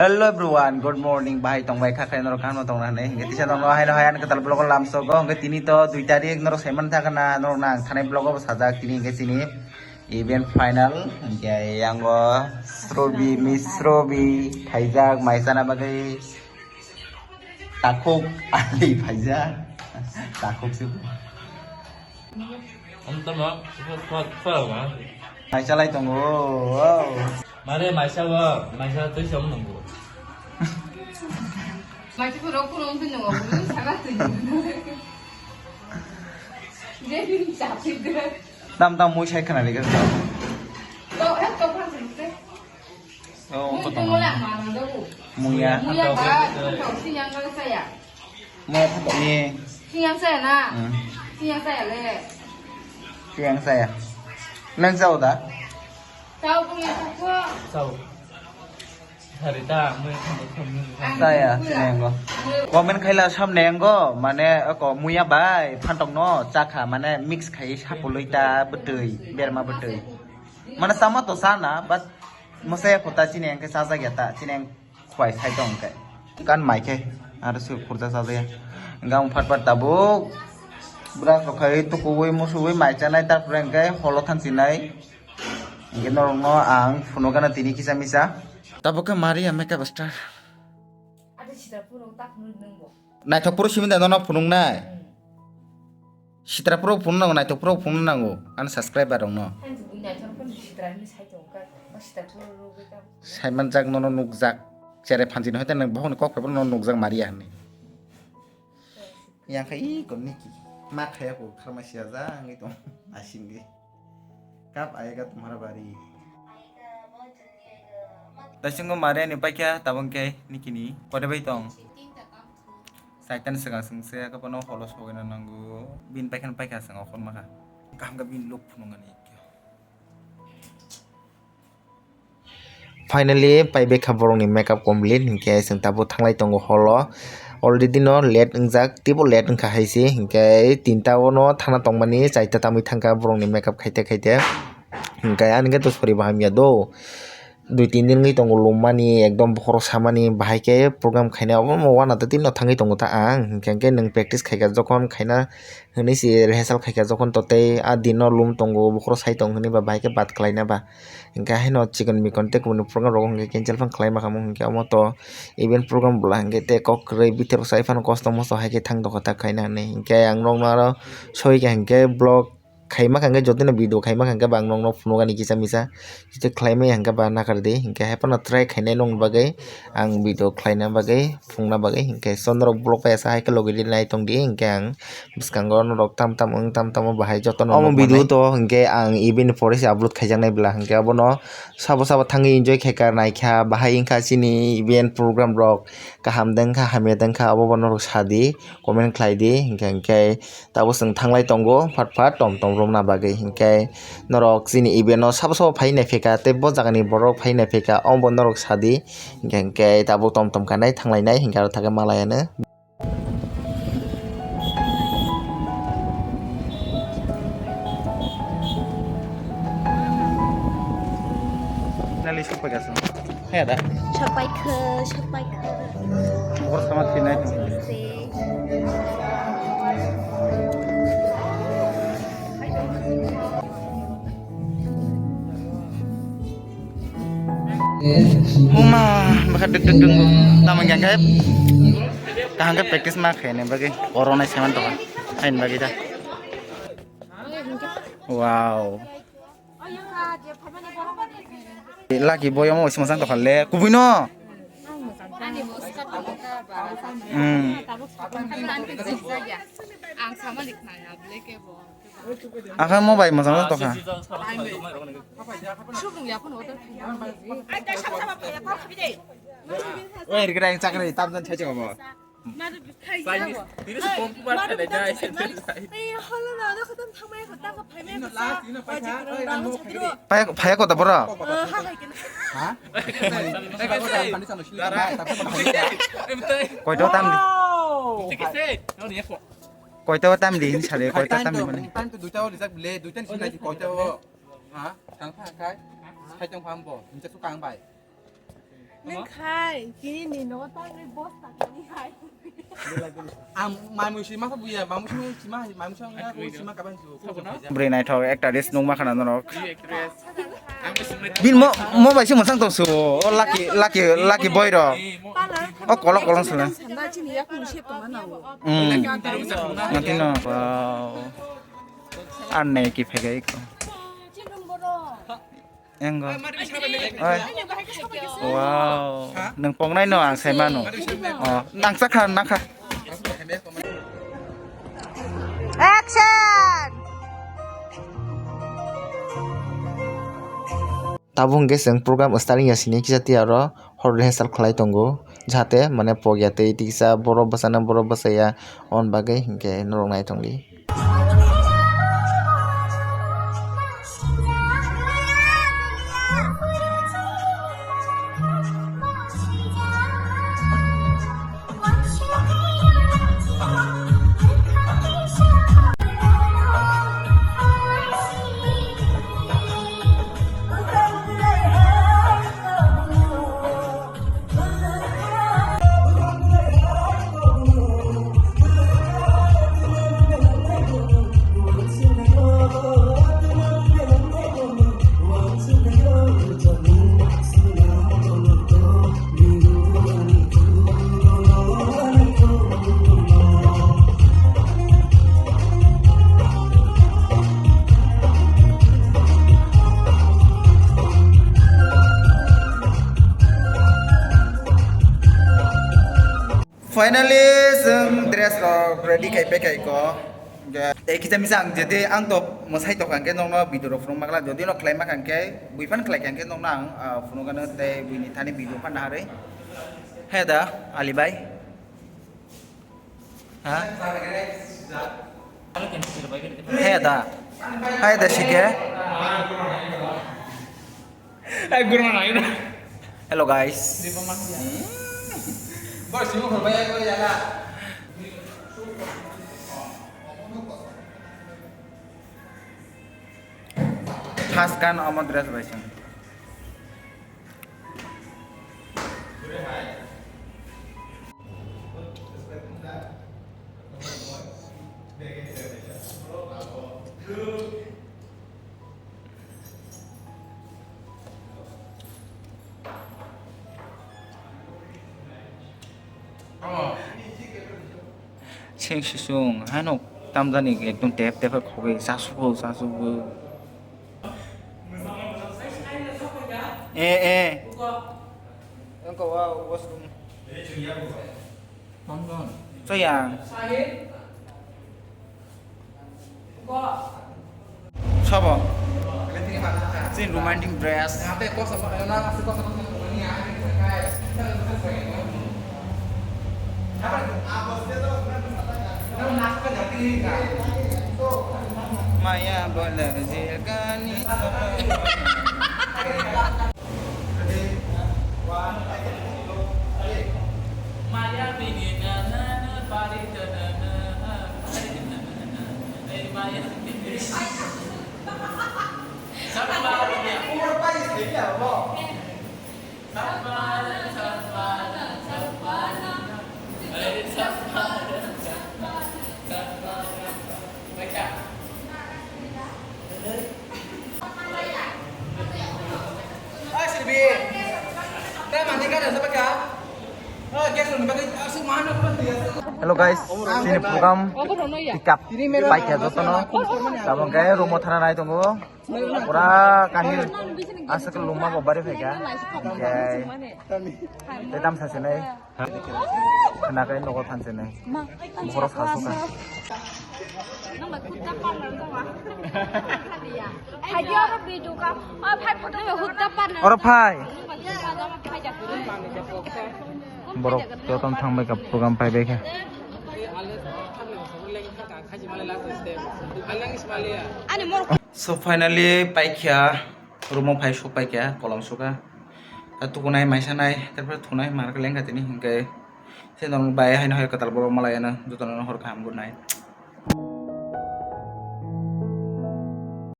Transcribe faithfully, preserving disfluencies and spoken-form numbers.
Hello everyone, good morning. Bahai tongbai kha khe norok kaham tongna hinwi. Hingke tisa tongno haino hai ani kwtal vlog o lamsogo. Hingke tini to dui tarik norok saiman thakana norok nang thanai vlog o sajak tini hingke chini event final. Hingke yango Srobi, Miss Srobi, thaijak mai chana bagwi takhuk ali phaijak. Takhuk se. Ang tama, sa, sa, sa, ma. Mai chalai tongo. Wow. Mare, maisa bo, maisa twi som nunggu. Maisa bo rok kurung twi nunggu, kurung saga twi nunggu. Tam tam mui sai khana lega. To, eh, to, pa, se, se. Oh, muya. Muya ba, tong kau sing yang kau saya. Muya phatok ni. Sing yang saya na. Hmm. Sing yang saya le. Sing yang saya. Nang sao da? Sao pun yang satu. Sao. Harita, muya phatok ni. Saya, sing yang go. Comment khaila sam neng go, mane ko muya bai phantok no chakha mane mix khai sapului ta bwtwi, berma bwtwi. Mane sama to sana, but Mwsaya kho ta chini hwnkhe chajak ya ta, chini ang khwai sai tong khe. Kan mai khe, aro se khurja chajak ya. Hwnkhe ang phat phat tabuk brush rok khai tukuwi musuwi mai chanai, tarpore hwnkhe holo thansinai. Hwnkhe norokno ang phunukgana tini kisa misa. Tabuk khe Maria makeup star. Naithok phuru simi da nono phunuknai. Sitra phuru phunuk nango, naithok phuru phunuk nango ani subscriber rokno. Saimanjak nono nukjak. Cherai phanchini hoite nang bohokni kok phaibo nono nukjak Maria hinwi. Yang kha i kon niki. Ma khaya ko kharma siya ja ngi tong asingwi. Kap ayega tumhara bari. Taisingo Maria ni paikha tabang khe nikini kode bai tong. Saitan swkang swngse khe bono holo sogwi na nango. Bini paikha paikha swng okhor makha. Kaham khe bini look phunukgani. Finally, paibekha borokni makeup complete, hinkhe chwng tabuk thanglai tongo holo. Already no late wngjak, teibo late wngkha hai se, hinkhe tinta o no thana tongmani, chaita tamwi thangkha borokni makeup khaite khaite. Hinkhe ani khe to sori bo hamya do. Dui tin din wngwi tongo lummani, ekdom bokhorok samani, bahai khe program khainai, obo no uanatwi tini no thangwi tongo ta ang. Hinkhe, hinkhe nwng practice khaikha, jokhon khaina hinwi se rehearsal khaikha, jokhon to tei a din no lum tongo, bokhorok sai tong hinwi ba bahai khe bat khlaina ba. Hinkhe haino chikon mikon tei kubuni program rogo hinkhe cancel phano khlai makha, hinkhe omo to event program bwla hinkhe tei kok kwrwi bithor sai phano kosto mosto hai khe thang dokha ta khaina hinwi. Hinkhe ang nokno aro soika hinkhe vlog khaima kha hinkhe jotono video khaima kha hinkhe ba ang nokno phunukgani kisa misa. Tei khlaimaya hinkhe ba nakardi hinkhe hai phano try khainai nokni bagwi ang video khlaina bagwi phungna bagwi hinkhe so norok vlog bai asa hai khe logi ri nai tongdi hinkhe ang bwskango norok tam tam wng tam tamo bahai jotono omo video to hinkhe ang event ni pore se upload khaijaknai bwla hinkhe obono sabo sabo thangwi enjoy khaikha naikha bahai wngkha chini event program rok kaham de wngkha hamya de wngkha obo bo norok sadi comment khlaidi hinkhe hinkhe. Tabuk chwng thanglai tongo phat phat tom tom romna bagwi hinkhe norok chini event o sabo sabo phai naiphika tei bo jagani borok phai naiphika omo bo norok sadi hinkhe hinkhe tabuk tom tom kanai thanglainai hinkhe aro thangwi malaiano. Nali sok paikha song. He da. Sok paikha, sok paikha. Bor sama thinai. Uma, baka duk duk duk. Tamo yang kai. Kahang ke practice ma khe ne bagi. Corona seman to. Ain bagi da. Wow. Laki boy omo oisima sang tokha le. Kubui no. Hmm. Ang sama lik nang ya, bleke bo. Akha mo bai mosang tokha. Oi, rikra yang chakra tam jan chai chai mo. Phai, phai ko da bora. Ha? Koi to tam di. Koi to tam di, sare koi to tam di mane. Time to duita o rijak le, duita ni sinai koi to. Ha? Tang pha kai. Sai tong pha ambo. Incha su kang bai. Nung khai, kini ni no tangwi bosta kini hai. Ang mai musi masa buya, mai musi mai sima, mai musi ang ya ko sima kaban su. Bwrwi naithok ekta reels nukma khana norok. Bin mo, mo bai se mwchang tong su. O lucky, lucky, lucky boy rok. O kolok kolok sala. Sanda chini yak musi tong na. Hmm. Nanti no. Wow. Ar nei ki phegai ko. Engo. Oi. Wow. Nung pongnai no ang sai mano. Oh, nang sakha nakha. Action! Tabuk hwnkhe chwng program starting ya sini kisa tiyaro hor rehearsal khlai tongo, jahate mane pokya tei tiksa borok bwsano borok bwsaya, aboni bagwi hwnkhe norok nai tongdi. Finally, chwng dress rok ready khai paikha ko. Tei kisa misa ang jodi ang to mwsai tokha hwnkhe nokno video rok phunuk makla, jodi no khlai makha hwnkhe bui phan khlai kha hwnkhe nokno ang, ah, phunuk ano tei buini thani video phan naharwi. He da, Ali bhai. Ha? He da. He da sike. Hello guys. First gan omo dress bai song. Seng sisung haino tamjani ekdom tep tep khogwi chasugo chasugo. Eh, eh. Wngkha o washroom. Chaya. Sabo. Chini romantic dress. Maya bola jilkani. Hello guys, chini program pick up paikha jotono. Tabuk khe room o thana nai tongo. Pura kahir aswk lungma bo bari phaikha. Hwnkhe tei tamsa sinai. Khwnakhai nogo thansinai. Bokhorok sasukha. Oro phai. Borok jotono thangbai kha program paibai kha. So finally paikha. Room o phai sok paikha, kolom sukha. Ta tukunai, maisanai, tarpore thunai, mar khe lengkha tini, hinkhe se norok bai haino hai kwtal borok malai ano, jotono hor kaham, good night.